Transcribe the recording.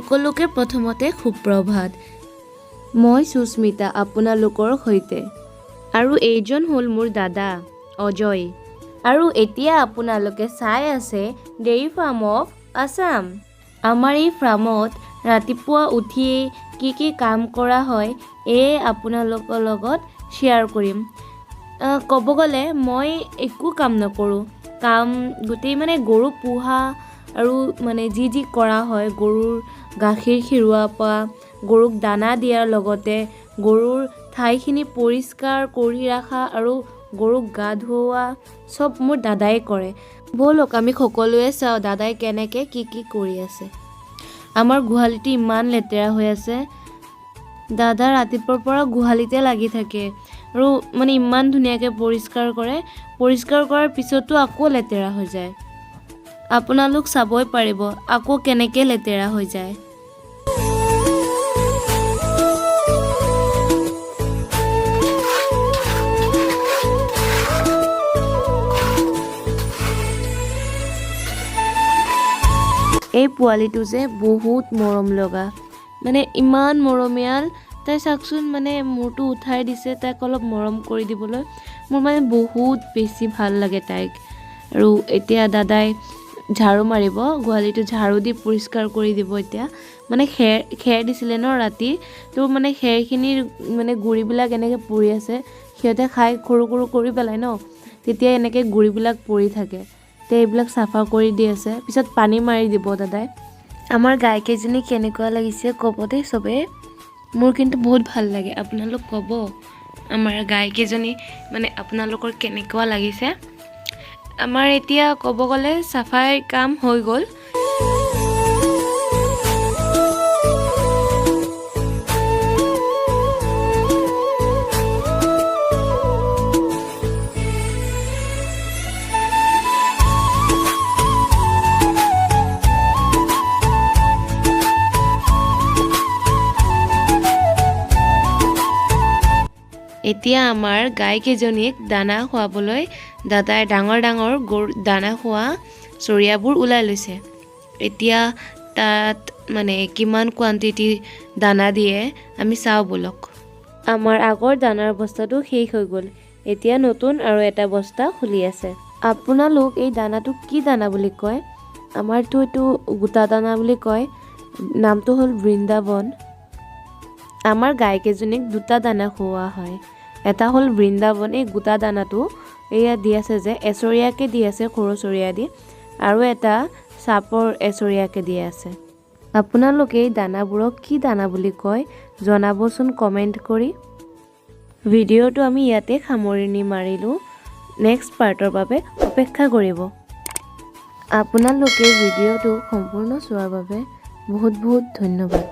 সকলোকে প্ৰথমতে সুপ্ৰভাত। মই সুস্মিতা, আপোনালোকৰ সৈতে, আৰু এইজন হ'ল মোৰ দাদা অজয়। আৰু এতিয়া আপোনালোকে চাই আছে ডেইৰী ফাৰ্ম অফ আছাম। আমাৰ এই ফাৰ্মত ৰাতিপুৱা উঠিয়েই কি কি কাম কৰা হয়, এয়ে আপোনালোকৰ লগত শ্বেয়াৰ কৰিম। ক'ব গ'লে মই একো কাম নকৰোঁ। কাম গোটেই মানে গৰু পোহা আৰু মানে যি যি কৰা হয়, গৰুৰ গাখীৰ খীৰোৱাৰ পৰা গৰুক দানা দিয়াৰ লগতে গৰুৰ ঠাইখিনি পৰিষ্কাৰ কৰি ৰখা আৰু গৰুক গা ধুওৱা চব মোৰ দাদাই কৰে। ব'লক, আমি সকলোৱে চাওঁ দাদাই কেনেকৈ কি কি কৰি আছে। আমাৰ গোহালিটো ইমান লেতেৰা হৈ আছে। দাদা ৰাতিপুৱাৰ পৰা গোহালিতে লাগি থাকে আৰু মানে ইমান ধুনীয়াকৈ পৰিষ্কাৰ কৰে। পৰিষ্কাৰ কৰাৰ পিছতো আকৌ লেতেৰা হৈ যায়। আপোনালোক চাবই পাৰিব আকৌ কেনেকৈ লেতেৰা হৈ যায়। এই পোৱালিটো যে বহুত মৰম লগা, মানে ইমান মৰমীয়াল। তাই চাওকচোন, মানে মূৰটো উঠাই দিছে তাইক অলপ মৰম কৰি দিবলৈ। মোৰ মানে বহুত বেছি ভাল লাগে তাইক। আৰু এতিয়া দাদাই ঝাৰু মাৰিব, গোহালিটো ঝাৰু দি পৰিষ্কাৰ কৰি দিব। এতিয়া মানে খেৰ দিছিলে ন ৰাতি, তো মানে খেৰখিনিৰ মানে গুড়িবিলাক এনেকৈ পৰি আছে। সিহঁতে খাই সৰু সৰু কৰি পেলাই ন, তেতিয়া এনেকৈ গুড়িবিলাক পৰি থাকে। এতিয়া এইবিলাক চাফা কৰি দি আছে, পিছত পানী মাৰি দিব দাদাই। আমাৰ গাইকেইজনী কেনেকুৱা লাগিছে ক'ব দেই চবেই। মোৰ কিন্তু বহুত ভাল লাগে। আপোনালোক ক'ব আমাৰ গাইকেইজনী মানে আপোনালোকৰ কেনেকুৱা লাগিছে। আমাৰ এতিয়া ক'ব গ'লে চাফাই কাম হৈ গ'ল। এতিয়া আমাৰ গাইকেইজনীক দানা খুৱাবলৈ দাদাই ডাঙৰ ডাঙৰ গৰু দানা খোৱা চৰিয়াবোৰ ওলাই লৈছে। এতিয়া তাত মানে কিমান কোৱান্টিটি দানা দিয়ে আমি চাওঁ ব'লক। আমাৰ আগৰ দানাৰ বস্তাটো শেষ হৈ গ'ল, এতিয়া নতুন আৰু এটা বস্তা খুলি আছে। আপোনালোক এই দানাটো কি দানা বুলি কয়? আমাৰতো এইটো গোটা দানা বুলি কয়, নামটো হ'ল বৃন্দাবন। আমাৰ গাইকেইজনীক দুটা দানা খুওৱা হয়। এটা হ'ল বৃন্দাবন, এই গোটা দানাটো এয়া দি আছে যে এচৰীয়াকৈ দি আছে, সৰু চৰিয়া দি, আৰু এটা চাপৰ এচৰীয়াকৈ দি আছে। আপোনালোকে এই দানাবোৰক কি দানা বুলি কয় জনাবচোন কমেণ্ট কৰি। ভিডিঅ'টো আমি ইয়াতে সামৰণি মাৰিলোঁ। নেক্সট পাৰ্টৰ বাবে অপেক্ষা কৰিব। আপোনালোকে ভিডিঅ'টো সম্পূৰ্ণ চোৱাৰ বাবে বহুত বহুত ধন্যবাদ।